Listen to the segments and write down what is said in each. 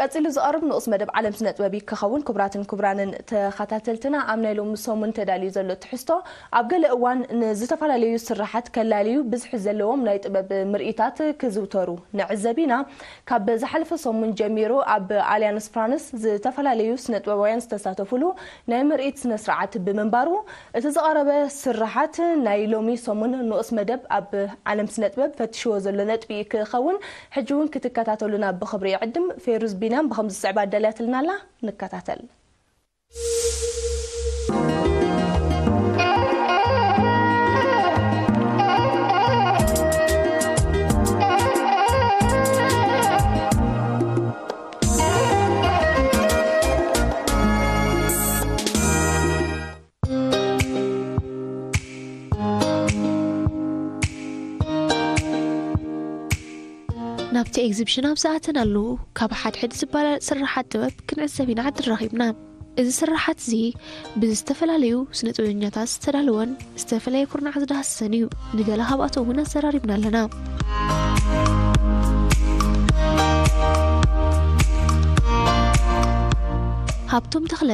ቀጺሉ ዝቐርብ ንኡስ መደብ ዓለም ስነ ጥበብ እዩ ክኸውን። ክቡራትን ክቡራንን ተኸታተልትና፣ ኣብ ናይ ሎሚ ሰሙን ተዳልዩ ዘሎ ትሕዝቶ፣ ኣብ ገለ እዋን ንዝተፈላለዩ ስራሓት ከላልዩ ብዝሒ ዘለዎም ናይ ጥበብ ምርኢታት ክዝውተሩ ንዕዘብ ኢና። ካብ ዝሓለፈ ሰሙን ጀሚሩ ኣብ ኣልያንስ ፍራንስ ዝተፈላለዩ ስነ ጥበባውያን ዝተሳተፉሉ ናይ ምርኢት ስነ ስርዓት ብምንባሩ፣ እቲ ዝቐረበ ስራሓት ናይ ሎሚ ሰሙን ንኡስ መደብ ኣብ ዓለም ስነ ጥበብ ፈትሽዎ ዘሎ ነጥቢ ክኸውን፣ ሕጂ እውን ክትከታተሉና ብኽብሪ ይዕድም። ፌሩዝ ቢንያም ብኸምዚ ዝስዕብ ኣዳልያትልና ኣላ። ንከታተል። ናብቲ ኤግዚብሽን ኣብ ዝኣተናሉ፣ ካብ ሓድሕድ ዝበላለጽ ስርሓት ጥበብ ክንዕዘብ ኢና ዕድል ረኺብና። እዚ ስርሓት እዚ ብዝተፈላለዩ ስነ ጥበበኛታት ዝተዳለወን ዝተፈላለየ ኩርናዕ ዝዳህሰሰን እዩ። ንገለ ካብኣቶም እውን ኣዘራሪብና ኣለና። ሃብቶም ተኽለ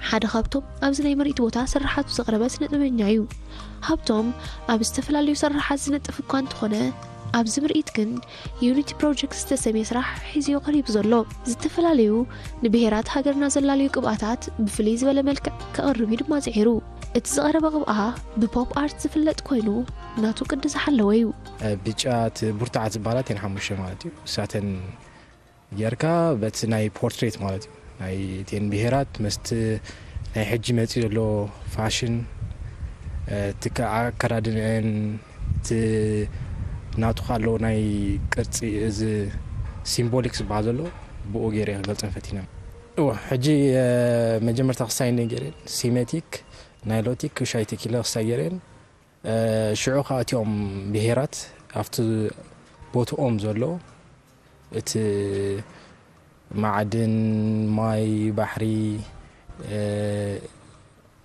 ሓደ ካብቶም ኣብዚ ናይ ምርኢት ቦታ ስርሓቱ ዘቕረበ ስነ ጥበበኛ እዩ። ሃብቶም ኣብ ዝተፈላለዩ ስርሓት ዝነጥፍ እኳ እንተኾነ፣ ኣብዚ ምርኢት ግን ዩኒቲ ፕሮጀክት ዝተሰምየ ስራሕ ሒዝዮ ቀሪቡ ዘሎ። ዝተፈላለዩ ንብሄራት ሃገርና ዘላለዩ ቅብኣታት ብፍልይ ዝበለ መልክዕ ከቕርብ እዩ ድማ ጽዒሩ። እቲ ዝቐረበ ቅብኣ ብፖፕ ኣርት ዝፍለጥ ኮይኑ፣ ናቱ ቅዲ ዝሓለወ እዩ። ብጫ፣ እቲ ብርቱዓት ዝበሃላ እተን ሓሙሽተ ማለት እዩ። እሳተን ጌርካ በቲ ናይ ፖርትሬት ማለት እዩ፣ ናይ እተን ብሄራት መስቲ ናይ ሕጂ መፂኡ ዘሎ ፋሽን፣ እ፣ እቲ ከ-፣ ኣከዳድንአን፣ እቲ ናቱ ኣሎ ናይ ቅርፂ፣ እዚ ሲምቦሊክ ዝበሃል ዘሎ፣ ብኡ ገይረ ክገልፀን ፈቲነ። እወ፣ ሕጂ፣ እ፣ መጀመርታ ክስታይ እንደ ገይረን ሲሜቲክ፣ ናይሎቲክ፣ ሻይቲክ ኢለ ክስታይ ገይረን። እ፣ ሽዑ ከዓ እቲኦም ብሄራት ኣብቲ ቦትኦም ዘሎ እቲ ማዕድን፣ ማይ፣ ባሕሪ፣ እ፣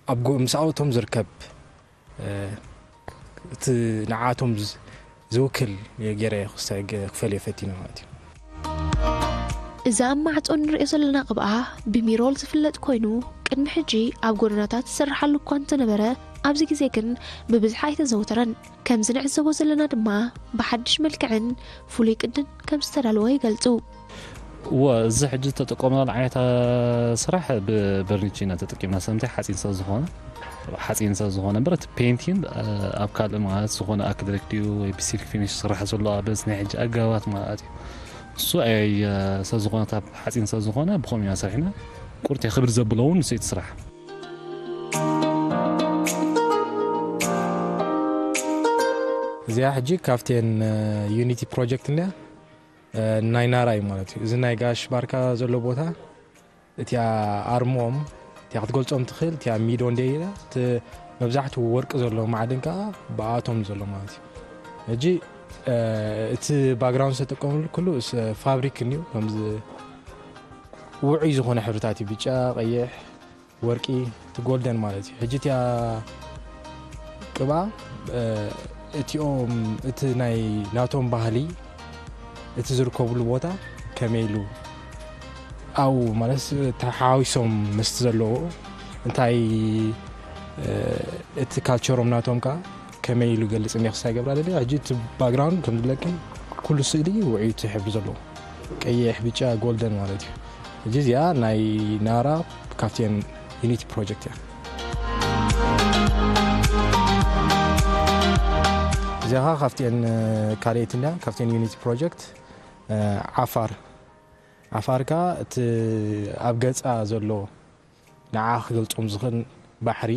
ኣብ ጎ-፣ ምስኣቶም ዝርከብ፣ እ፣ እቲ ንዓቶም ዝ-፣ ዝውክል ገይረ ክስተ-፣ ገ-፣ ክፈልዮ ፈቲነ ማለት እዩ። እዚ ኣብ ማዕጾ እንርእዮ ዘለና ቅብኣ ብሚሮል ዝፍለጥ ኮይኑ፣ ቅድሚ ሕጂ ኣብ ጎደናታት ዝስርሓሉ እኳ እንተነበረ፣ ኣብዚ ግዜ ግን ብብዝሒ ኣይተዘውተረን። ከምዚ ንዕዘቦ ዘለና ድማ ብሓድሽ መልክዕን ፍሉይ ቅድን ከም ዝተዳለወ ይገልጹ። እወ፣ እዚ ሕጂ ዝተጠቀምናሉ ዓይነት ስራሕ ብበርኒች ኢና ተጠቂምና። ስለምንታይ? ሓፂን ስለ ዝኾነ፣ ሓፂን ስለ ዝኾነ እምበር፣ እቲ ፔይንቲንግ፣ እ፣ ኣብ ካልእ ማለት ዝኾነ ኣክሪሊክ ድዩ ወይ ብሲልክ ፊኒሽ ዝስራሕ ዘሎ ኣብ እዚ ናይ ሕጂ ኣገባባት ማለት እዩ። እሱ ኣይ-፣ ስለ ዝኾነ፣ ካብ ሓፂን ስለ ዝኾነ ብኸምኡ ኢና ሰሪሕና። ቁርጥ ክብሪ ዘብሎ እውን ንሱ እቲ ስራሕ። እዚኣ ሕጂ ካብተን፣ እ፣ ዩኒቲ ፕሮጀክት እንድያ፣ እ፣ ናይ ናራ እዩ ማለት እዩ። እዚ ናይ ጋሽ ባርካ ዘሎ ቦታ፣ እቲያ ኣርሞም፣ እቲያ ክትገልጾም ትኽእል፣ እቲያ ሚዶ እንደ ኢለ፣ እቲ መብዛሕትኡ ወርቂ ዘሎ ማዕድን ከኣ ብኣቶም ዘሎ ማለት እዩ። ሕጂ፣ እ፣ እቲ ባክግራውንድ ዝተጠቀምሉ ኩሉ ስ-፣ ፋብሪክ እንድዩ፣ ከምዚ ውዑይ ዝኾነ ሕብርታት እዩ፣ ብጫ፣ ቀይሕ፣ ወርቂ፣ እቲ ጎልደን ማለት እዩ። ሕጂ እቲያ ቅብኣ፣ እ፣ እቲኦም፣ እቲ ናይ ናቶም ባህሊ፣ እቲ ዝርከብሉ ቦታ ከመይ ኢሉ ኣብኡ ማለት ተሓዋዊሶም ምስቲ ዘለዎ እንታይ፣ እ፣ እቲ ካልቸሮም ናቶም ከኣ ከመይ ኢሉ ገልጽ እንደ ክስታይ ገብራ ደልየ። ሕጂ እቲ ባክግራውንድ ከም ዝብለኪ ኩሉ ስእሊ ውዑይ እቲ ሕብሪ ዘለዎ ቀይሕ፣ ብጫ፣ ጎልደን ማለት እዩ። ሕጂ እዚኣ ናይ ናራ ካብቲኤን ዩኒቲ ፕሮጀክት እያ። እዚኣ ኸዓ ካብቲኤን፣ እ፣ ካልኣይቲ እንድያ፣ ካብቲኤን ዩኒቲ ፕሮጀክት፣ እ፣ ዓፋር። ዓፋር ከኣ እቲ ኣብ ገጻ ዘሎ ንዓ ክገልጾም ዝኽእል ባሕሪ፣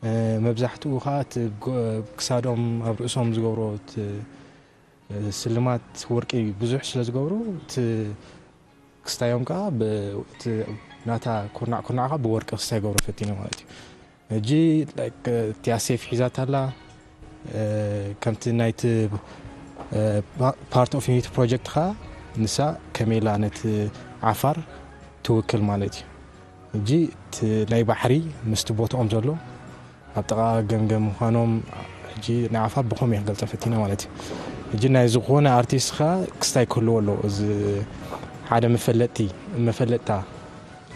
እ፣ መብዛሕትኡ ኸዓ እቲ ጎ-፣ ክሳዶም ኣብ ርእሶም ዝገብሮ እቲ፣ እ፣ ስልማት ወርቂ ብዙሕ ስለ ዝገብሩ፣ እቲ ክስታዮም ከኣ ብ-፣ እቲ ናታ ኩርናዕ ኩርናዕ ከኣ ብወርቂ ክስታይ ገብሮ ፈቲነ ማለት እዩ። ሕጂ፣ ላይክ፣ እቲኣ ሴፍ ሒዛታ ኣላ። እ፣ ከምቲ ናይቲ፣ እ፣ ፓ-፣ ፓርት ኦፍ ዩኒቲ ፕሮጀክት ከኣ ንሳ ከመይ ኢላ ነቲ ዓፋር ትውክል ማለት እዩ። ሕጂ እቲ ናይ ባሕሪ ምስቲ ቦትኦም ዘሎ ኣብ ጥቓ ገምገም ምዃኖም፣ ሕጂ ናይ ዓፋር ብኸምኡ እየ ክገልጸ ፈቲነ ማለት እዩ። ሕጂ ናይ ዝኾነ ኣርቲስት ከኣ ክስታይ ክህልዎ ኣለዎ። እዚ ሓደ መፈለጥቲ መፈለጥታ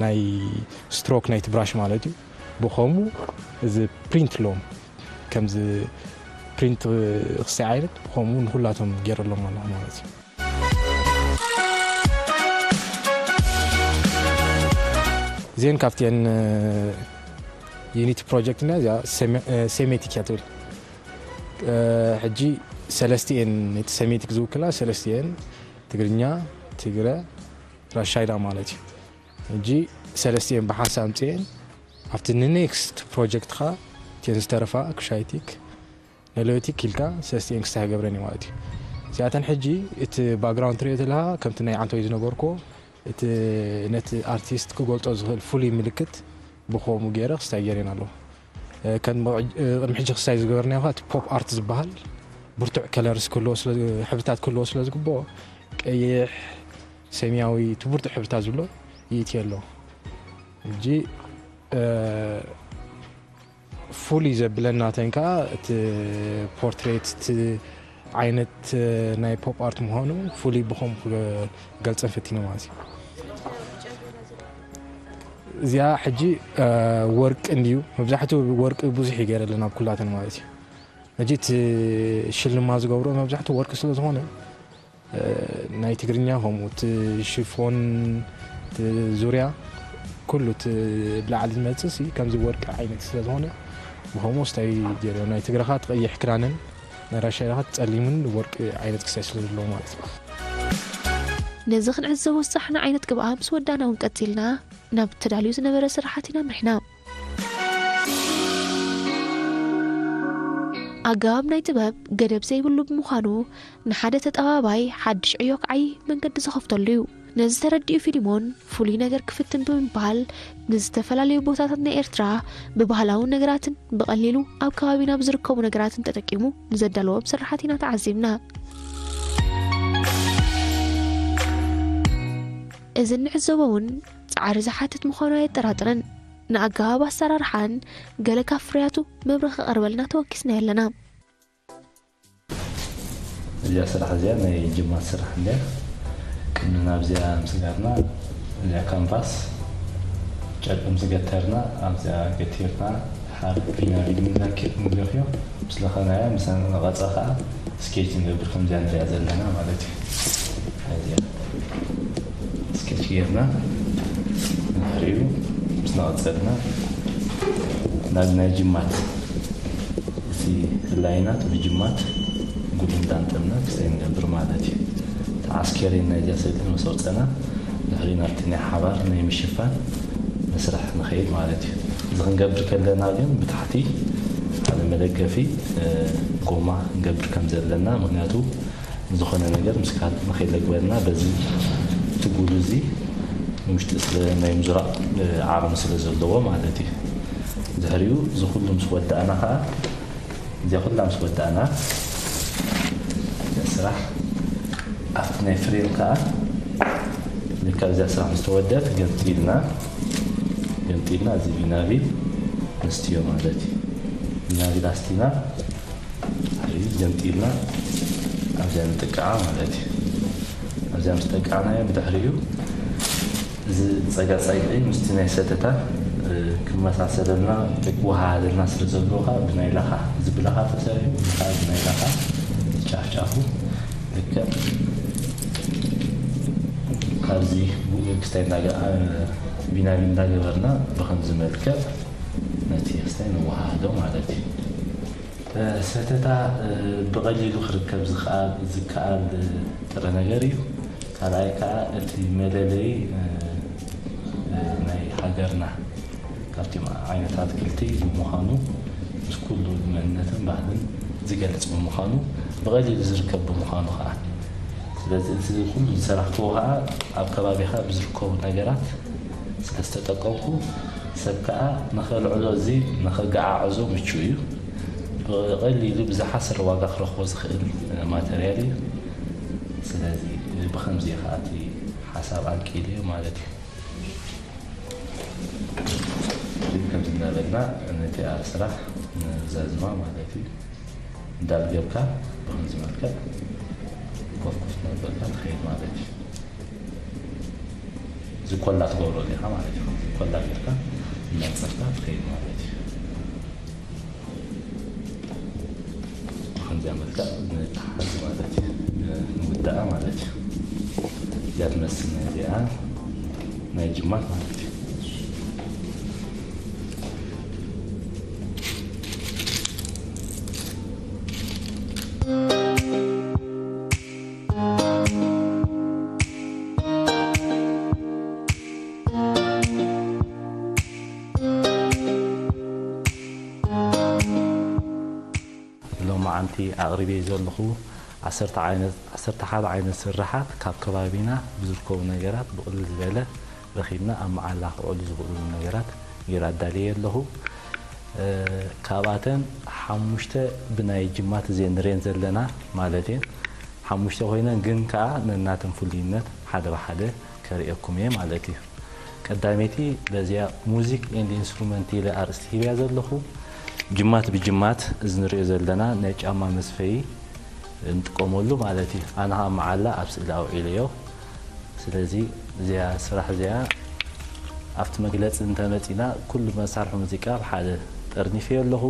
ናይ ስትሮክ ናይቲ ብራሽ ማለት እዩ። ብኸምኡ እዚ ፕሪንት ሎም ከምዚ ፕሪንት ክሳይ ዓይነት ብኸምኡ ንኩላቶም ገይረሎም ኣለኹ ማለት እዩ። እዚአን ካብቲአን ዩኒቲ ፕሮጀክት እና እዚኣ ሴሜቲክ እያ ትብል። ሕጂ ሰለስቲኤን ነቲ ሴሜቲክ ዝውክላ ሰለስቲኤን ትግርኛ፣ ትግረ፣ ራሻይዳ ማለት እዩ። ሕጂ ሰለስቲኤን ብሓንሳ ኣምፅኤን ኣብቲ ንኔክስት ፕሮጀክትኻ እቲአን ዝተረፋ ኩሻይቲክ ነለዮቲክ ኢልካ ሰለስቲኤን ክስታይ ገብረን እዩ ማለት እዩ። እዚኣተን ሕጂ እቲ ባክግራውንድ ትሪኦ ዘለኻ ከምቲ ናይ ዓንቶይ ዝነበርኮ እቲ ነቲ ኣርቲስት ክገልጾ ዝኽእል ፍሉይ ምልክት ብኸምኡ ገይረ ክስታይ ገይረን ኣለኹ። ከም ቅድሚ ሕጂ ክስታይ ዝገበርናዮ እቲ ፖፕ ኣርት ዝበሃል ብርቱዕ ከለርስ ክህልዎ ስለ ሕብርታት ክህልዎ ስለ ዝግብኦ ቀይሕ፣ ሰማያዊ፣ እቲ ብርቱዕ ሕብርታት ዝብሎ ይእትዮ ኣሎ። ሕጂ ፍሉይ ዘብለና ተን ከዓ እቲ ፖርትሬት እቲ ዓይነት ናይ ፖፕ ኣርት ምዃኑ ፍሉይ ብኸምኡ ክገልፀን ፈቲነ ማለት እዩ። እዚኣ ሕጂ ወርቂ እንድዩ መብዛሕትኡ ወርቂ ብዙሕ ይገይረለን ኣብ ኩላተን ማለት እዩ። ሕጂ እቲ ሽልማ ዝገብሮ መብዛሕትኡ ወርቂ ስለ ዝኾነ ናይ ትግርኛ ከምኡ እቲ ሽፎን እቲ ዙርያ ኩሉ እቲ ብላዕሊ ዝመፅእ ሲ ከምዚ ወርቂ ዓይነት ስለ ዝኾነ ብከምኡ ስታይ ገይርዮ ናይ ትግረኻ እቲ ቀይሕ ክዳንን ናይ ራሻ ኢኻ ጸሊምን ወርቂ ዓይነት ክሳይ ስለ ዘለዎ ማለት እዩ። ነዚ ክንዕዘቦ ዝጸሓና ዓይነት ቅብኣ ምስ ወዳእና እውን ቀጺልና ናብ ተዳልዩ ዝነበረ ስራሓት ኢና ኣምሪሕና። ኣገባብ ናይ ጥበብ ገደብ ዘይብሉ ብምዃኑ ንሓደ ተጠባባይ ሓድሽ ዕዮ ክዓይ መንገዲ ዝኸፍተሉ እዩ። ነዚ ተረዲኡ ፊሊሞን ፍሉይ ነገር ክፍትን ብምባል ንዝተፈላለዩ ቦታታት ናይ ኤርትራ ብባህላዊ ነገራትን ብቐሊሉ ኣብ ከባቢና ብዝርከቡ ነገራትን ተጠቂሙ ንዘዳለዎም ስራሓት ኢና ተዓዚብና። እዚ እንዕዘቦ እውን ጻዕሪ ዝሓትት ምዃኑ ኣየጠራጥርን። ንኣገባብ ኣሰራርሓን ገለ ካብ ፍርያቱ መብርሂ ከቐርበልና ተወኪስናዮ ኣለና። እዚኣ ስራሕ እዚኣ ናይ ጅማት ስራሕ እንድያ። ቅድሚ ናብዚኣ ምስጋርና እዚኣ ካንቫስ ጨርቂ ምስ ገተርና ኣብዚኣ ገቲርና ሓር ፊናቢል ንለክዮ ምስ ለኸናያ ምስ ነቐፀ ከዓ ስኬች ንገብር ከምዚኣ ንሪኣ ዘለና ማለት እዩ። እዚኣ ስኬች ጌርና ንድሕሪኡ ምስ ነቐፀልና ናብ ናይ ጅማት እቲ ላይናት ብጅማት ጉድ እንዳንጠምና ክስታይ ንገብር ማለት እዩ። ተዓስኬር ናይዚኣ ስእሊ ምስ ኣውፀና ድሕሪ ናብቲ ናይ ሓባር ናይ ምሽፋን መስርሕ ንኸይድ ማለት እዩ። እዚ ክንገብር ከለና ግን ብታሕቲ ሓደ መደገፊ ጎማ ክንገብር ከም ዘለና ምክንያቱ ዝኾነ ነገር ምስ ካልእ ንኸይለግበና በዚ እቲ ጉሉ እዚ ውሽጢ ስለ ናይ ምዝራቕ ዓቕሚ ስለ ዘለዎ ማለት እዩ። ድሕሪኡ እዚ ኩሉ ምስ ወዳእና ከዓ እዚኣ ኩላ ምስ ወዳእና እዚኣ ስራሕ ኣብቲ ናይ ፍሬም ከዓ ልካ እዚኣ ስራሕ ምስ ተወደት ገምጢልና ገምጢልና እዚ ቪናቪል ንስትዮ ማለት እዩ። ቪናቪል ኣስቲና ገምጢልና ኣብዚኣ ንጥቅዓ ማለት እዩ። ኣብዚኣ ምስ ጠቃዕናዮ ብድሕሪኡ እዚ ፀጋፀጊዒ ምስቲ ናይ ሰተታ ክመሳሰለልና ክወሃሃደልና ስለ ዘለዎ ከዓ ብናይ ላኻ እዚ ብላኻ ተሰሪሑ እዚ ከዓ ብናይ ላኻ ጫፍጫፉ ልክዕ ካብዚ ክስታይ ቢናቢ እንዳገበርና ብከምዚ መልክዕ ነቲ ክስታይ ንወሃሃዶ ማለት እዩ። ሰተታ ብቐሊሉ ክርከብ ዝከኣል ጥረ ነገር እዩ። ካልኣይ ከዓ እቲ መለለዪ ናይ ሃገርና ካብቲ ዓይነት ኣትክልቲ ብምዃኑ ምስ ኩሉ መንነትን ባህልን ዝገልፅ ብምዃኑ ብቐሊሉ ዝርከብ ብምዃኑ ከዓ ስለዚ እቲ ኩሉ ዝሰራሕክዎ ከዓ ኣብ ከባቢኻ ብዝርከቡ ነገራት ስለዝተጠቀምኩ ሰብ ከዓ ንኸልዕሎ እዚ ንኸገዓዕዞ ምቹእ እዩ። ብቐሊሉ ብዝሓሰረ ዋጋ ክረኽቦ ዝኽእል ማተርያል እዩ። ስለዚ ብኸምዚ ከዓ እቲ ሓሳብ ኣልቂልዮ ማለት እዩ። ከምዚ እናበልና ነቲኣ ስራሕ ንዛዝማ ማለት እዩ። እንዳልገብካ ብኸምዚ መልክዕ ኮፍ ኮፍ እናበልካ ትኸይድ ማለት እዩ። እዚ ኮላ ትገብሮ ኣለኻ ማለት እዩ። ኮላ ጌርካ እናንጸፍካ ትኸይድ ማለት እዩ። ከምዚኣ መልክዕ ንተሓዝ ማለት እዩ። ንውዳኣ ማለት እዩ። እዚኣ ትመስል ናይ እዚኣ ናይ ጅማት ማለት እዩ። ሎማዓንቲ ኣቕሪበ ዘለኹ ዓሰርተ ዓይነት፣ ዓሰርተ ሓደ ዓይነት ስርሓት ካብ ከባቢና ብዝርከቡ ነገራት ብቕልል ዝበለ ረኺብና ኣብ መዓላ ክውዕሉ ዝኽእሉ ነገራት ገይረ ኣዳልየ ኣለኹ። እ፣ ካብኣተን ሓሙሽተ ብናይ ጅማት እዘን ንሪአን ዘለና ማለት እየን። ሓሙሽተ ኮይነን ግን ከኣ ነናተን ፍሉይነት ሓደ ብሓደ ከርእየኩም እየ ማለት እዩ። ቀዳመይቲ በዚኣ ሙዚክ ኤንድ ኢንስትሩመንት ኢለ ኣርእስቲ ሂብያ ዘለኹ። ጅማት ብጅማት እዚ ንሪኦ ዘለና ናይ ጫማ መስፈዪ እንጥቀመሉ ማለት እዩ። ኣነ ኸዓ መዓላ ኣብ ስእሊ ኣውዒለዮ። ስለዚ እዚኣ ስራሕ እዚኣ ኣብቲ መግለጺ እንተመጺና ኩሉ መሳርሒ ሙዚቃ ብሓደ ጠርኒፈዮ ኣለኹ።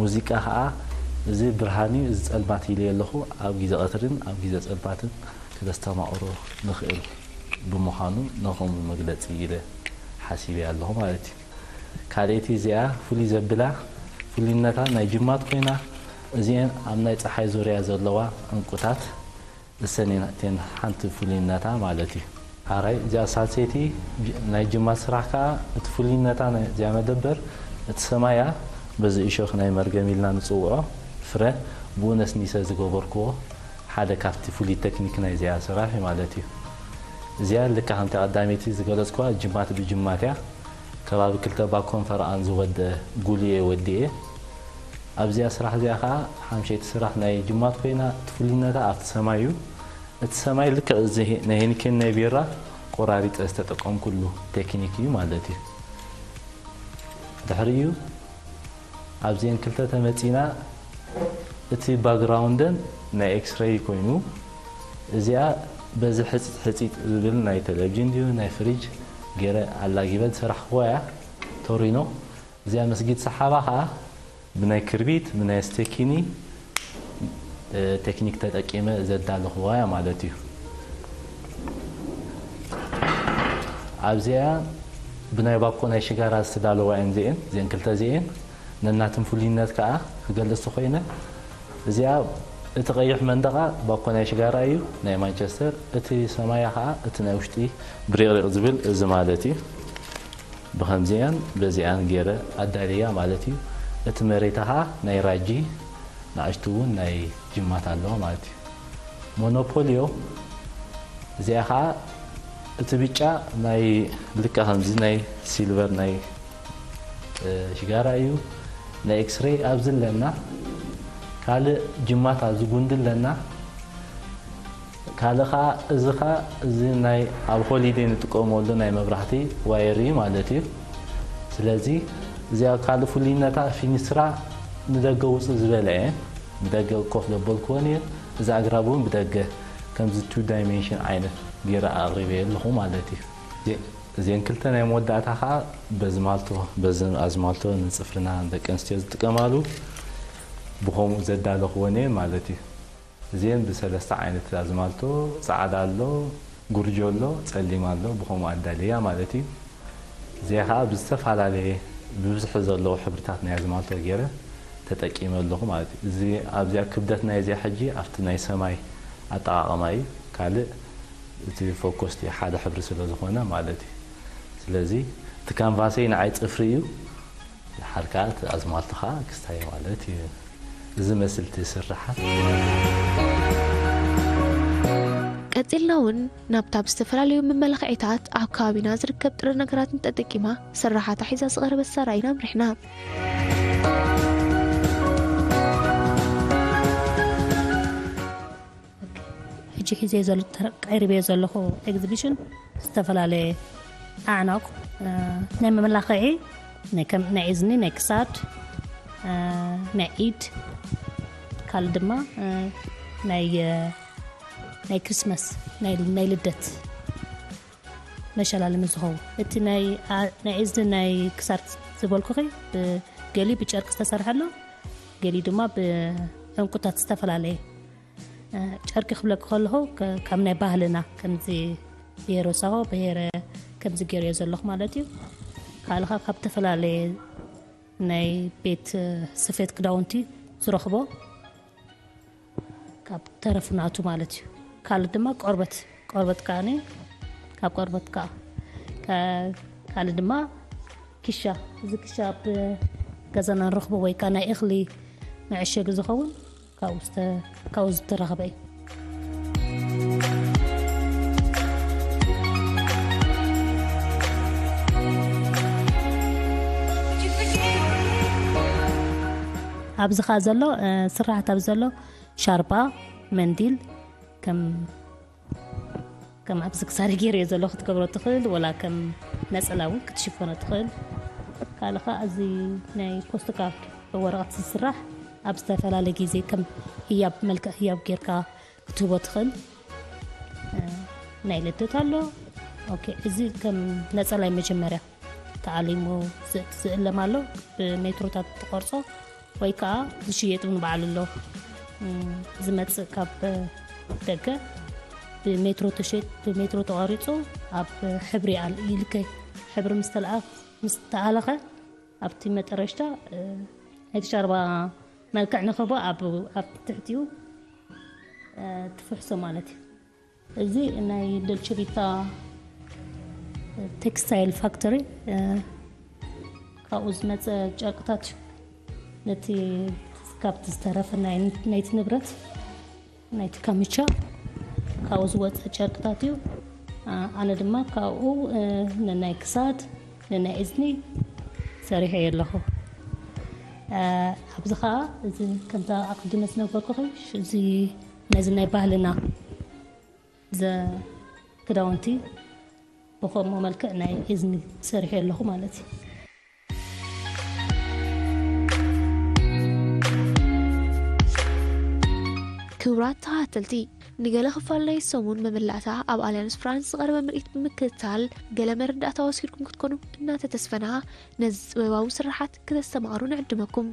ሙዚቃ ኸዓ እዚ ብርሃን እዩ፣ እዚ ጸልማት ኢለዮ ኣለኹ። ኣብ ግዜ ቀትርን ኣብ ግዜ ጸልማትን ክነስተማቕሮ ንኽእል ብምዃኑ ንኸምኡ መግለጺ ኢለ ሓሲበያ ኣለኹ ማለት እዩ። ካልኣይቲ እዚኣ ፍሉይ ዘብላ ፍሉይነታ ናይ ጅማት ኮይና እዚአን ኣብ ናይ ጸሓይ ዙርያ ዘለዋ ዕንቁታት እሰን እየን እተን ሓንቲ ፍሉይነታ ማለት እዩ። ሓራይ እዚኣ ሳልሰይቲ ጅ-፣ ናይ ጅማት ስራሕ ከኣ እቲ ፍሉይነታ ናይ እዚኣ መደበር እቲ ሰማያ በዚ እሾኽ ናይ መርገም ኢልና ንጽውዖ ፍረ ብኡ ነስኒሰ ዝገበርክዎ ሓደ ካብቲ ፍሉይ ቴክኒክ ናይ እዚኣ ስራሕ እዩ ማለት እዩ። እዚኣ ልካ ከምቲ ቀዳመይቲ ዝገለጽክዋ ጅማት ብጅማት እያ። ከባቢ ክልተ ባኮን ፈረቓን ዝወደ ጉልየ ወዲኤ። ኣብዚኣ ስራሕ እዚኣ ኸዓ ሓምሸይቲ ስራሕ ናይ ጅማት ኮይና እቲ ፍሉይነታ ኣብቲ ሰማይ እዩ። እቲ ሰማይ ልክዕ እዚ ናይ ሄኒኬን ናይ ቢራ ቆራሪጠ ዝተጠቀምኩሉ ቴክኒክ እዩ ማለት እዩ። ድሕሪኡ ኣብዚአን ክልተ ተመጺና እቲ ባክግራውንደን ናይ ኤክስሬይ ኮይኑ እዚኣ በዚ ሕፂጥ ሕፂጥ ዝብል ናይ ቴሌቪዥን ድዩ ናይ ፍሪጅ ገይረ ኣላጊበ ዝሰራሕክዋ እያ። ቶሪኖ እዚኣ መስጊድ ሰሓባ ኸዓ ብናይ ክርቢት ብናይ ስቴኪኒ እ፣ ቴክኒክ ተጠቂመ ዘዳለኽዋ እያ ማለት እዩ። ኣብዚኣ ብናይ ባኮ ናይ ሽጋራ ዝተዳለዋ እየን እዚአን፣ እዚአን ክልተ እዚአን ነናትን ፍሉይነት ከዓ ክገልጽ ተኾይነ፣ እዚኣ እቲ ቀይሕ መንደቓ ባኮ ናይ ሽጋራ እዩ፣ ናይ ማንቸስተር፣ እቲ ሰማያ ከዓ እቲ ናይ ውሽጢ ብሪቕሪቕ ዝብል እዚ ማለት እዩ። ብኸምዚኣን በዚኣን ገይረ ኣዳልያ ማለት እዩ። እቲ መሬታ ከዓ ናይ ራጂ ንኣሽቱ እውን ናይ ጅማት ኣለዋ ማለት እዩ። ሞኖፖልዮ እዚኣ ከዓ እቲ ብጫ ናይ ልካ ከምዚ ናይ ሲልቨር ናይ እ፣ ሽጋራ እዩ። ናይ ኤክስሬይ ኣብዚ ኣለና። ካልእ ጅማት ኣብዚ ጉንዲ ኣለና። ካልእ ኸዓ እዚ ኸዓ እዚ ናይ ኣብ ሆሊዴ ንጥቀመሉ ናይ መብራህቲ ዋየር እዩ ማለት እዩ። ስለዚ እዚኣ ካልእ ፍሉይነታ ፊኒስትራ ንደገ ውፅእ ዝበለ እየ። ንደገ ኮፍ ዘበልክወን እየ። እዚ ኣግራብ እውን ብደገ ከምዚ ቱ ዳይሜንሽን ዓይነት ገይረ ኣቕሪበ ኣለኹ ማለት እዩ። እዚአን ክልተ ናይ መወዳእታ ኸዓ በዝማልቶ፣ በዚ ኣዝማልቶ ንጽፍርና ደቂ ኣንስትዮ ዝጥቀማሉ ብኸምኡ ዘዳለኽወን እየን ማለት እዩ። እዚአን ብሰለስተ ዓይነት ኣዝማልቶ፣ ጻዕዳ ኣሎ፣ ጉርጆ ኣሎ፣ ጸሊም ኣሎ፣ ብኸምኡ ኣዳልያ ማለት እዩ። እዚኣ ኸዓ ብዝተፈላለየ ብብዝሒ ዘለዉ ሕብርታት ናይ ኣዝማልቶ ገይረ ተጠቂመ ኣለኹ ማለት እዩ። እዚ ኣብዚኣ ክብደት ናይ እዚኣ ሕጂ ኣብቲ ናይ ሰማይ ኣጠቓቕማ እዩ። ካልእ እቲ ፎከስ እቲ ሓደ ሕብሪ ስለ ዝኾነ ማለት እዩ። ስለዚ እቲ ካንቫሰይ ንዓይ ጽፍሪ እዩ፣ ሓርካ እቲ ኣዝማልቶ ከዓ ክስታይ ማለት እዩ። እዚ መስል እቲ ስርሓት። ቀጺልና እውን ናብታ ብዝተፈላለዩ መመላኽዒታት ኣብ ከባቢና ዝርከብ ጥረ ነገራትን ተጠቂማ ስርሓታ ሒዛ ዝቐረበት ሰራይና ኣምሪሕና። ሕጂ ሒዘ ዘሎ ቀሪበዮ ዘለኹ ኤግዚቢሽን ዝተፈላለየ ኣዕናቑ ናይ መመላኽዒ ናይ ከም ናይ እዝኒ ናይ ክሳድ ናይ ኢድ ካልእ ድማ ናይ ናይ ክርስመስ ናይ ልደት መሸላለሚ ዝኸውን። እቲ ናይ ኣ- ናይ እዝኒ ናይ ክሳድ ዝበልኩኺ፣ ብገሊ ብጨርቂ ዝተሰርሐ ኣሎ፣ ገሊ ድማ ብዕንቁታት ዝተፈላለየ። እ፣ ጨርቂ ክብለኪ ከለኹ ከ- ካብ ናይ ባህልና ከምዚ ብሄረ ሳሆ ብሄረ ከምዚ ገይረዮ ዘለኹ ማለት እዩ። ካልኻ ካብ ዝተፈላለየ ናይ ቤት ስፌት ክዳውንቲ ዝረኽቦ ካብ ተረፍናቱ ማለት እዩ። ካልእ ድማ ቆርበት፣ ቆርበት ከዓኒ ካብ ቆርበት ከዓ ከ- ካልእ ድማ ኪሻ፣ እዚ ኪሻ ኣብ ገዛና ንረኽቦ ወይ ከዓ ናይ እኽሊ መዐሸጊ ዝኸውን ካብኡ ዝተ- ካብኡ ዝተረኸበ እዩ። ኣብዚ ኸዓ ዘሎ እ፣ ስራሕት ኣብዚ ዘሎ ሻርባ፣ መንዲል፣ ከም ከም ኣብዚ ክሳሪ ገይረዮ ዘሎ ክትገብሮ ትኽእል፣ ወላ ከም ነፀላ እውን ክትሽፈኖ ትኽእል። ካልእ ኸዓ እዚ ናይ ፖስት ካርድ ወረቐት ዝስራሕ ኣብ ዝተፈላለየ ግዜ ከም ህያብ፣ መልክዕ ህያብ ጌርካ ክትህቦ ትኽእል። እ፣ ናይ ልደት ኣሎ። ኦኬ፣ እዚ ከም ነፀላይ መጀመርያ ተዓሊሙ ዝ- ዝእለም ኣሎ። ብሜትሮታት ተቆርጾ ወይ ከዓ ዝሽየጥ እውን በዓል ኣሎ። እም፣ ዝመጽእ ካብ ደገ ብሜትሮ ተሸጥ ብሜትሮ ተቋሪጹ ኣብ ሕብሪ ኣል ይልከ። ሕብሪ ምስ ተለኣ ምስ ተኣለኸ ኣብቲ መጠረሽታ እ፣ ናይቲ ሻርባ መልክዕ ንኽህቦ ኣብ ኣብ ትሕቲኡ እ፣ ትፍሕሶ ማለት እዩ። እዚ ናይ ዶልቸ ቪታ ቴክስታይል ፋክተሪ እ፣ ካብኡ ዝመፀ ጨርቅታት እዩ። ነቲ ካብቲ ዝተረፈ ናይ- ናይቲ ንብረት ናይቲ ካምቻ ካብኡ ዝወፀ ጨርቅታት እዩ። ኣ- ኣነ ድማ ካብኡ እ፣ ነናይ ክሳድ ነናይ እዝኒ ሰሪሐ ኣለኹ። እ፣ ኣብዚ ከዓ እዚ ከምታ ኣቅድመ ዝነገርኩኺ ሽ- እዚ ነዚ ናይ ባህልና ዘ ክዳውንቲ ብኸምኡ መልክዕ ናይ እዝኒ ሰሪሐ ኣለኹ ማለት እዩ። ክቡራት ተኸታተልቲ፣ ንገለ ክፋል ናይ ሰሙን መመላእታ ኣብ ኣልያንስ ፍራንስ ዝቐረበ ምርኢት ብምክትታል ገለ መረዳእታ ወሲድኩም ክትኮኑ እናተተስፈና፣ ነዚ ጥበባዊ ስርሓት ክተስተማቕሩ ንዕድመኩም።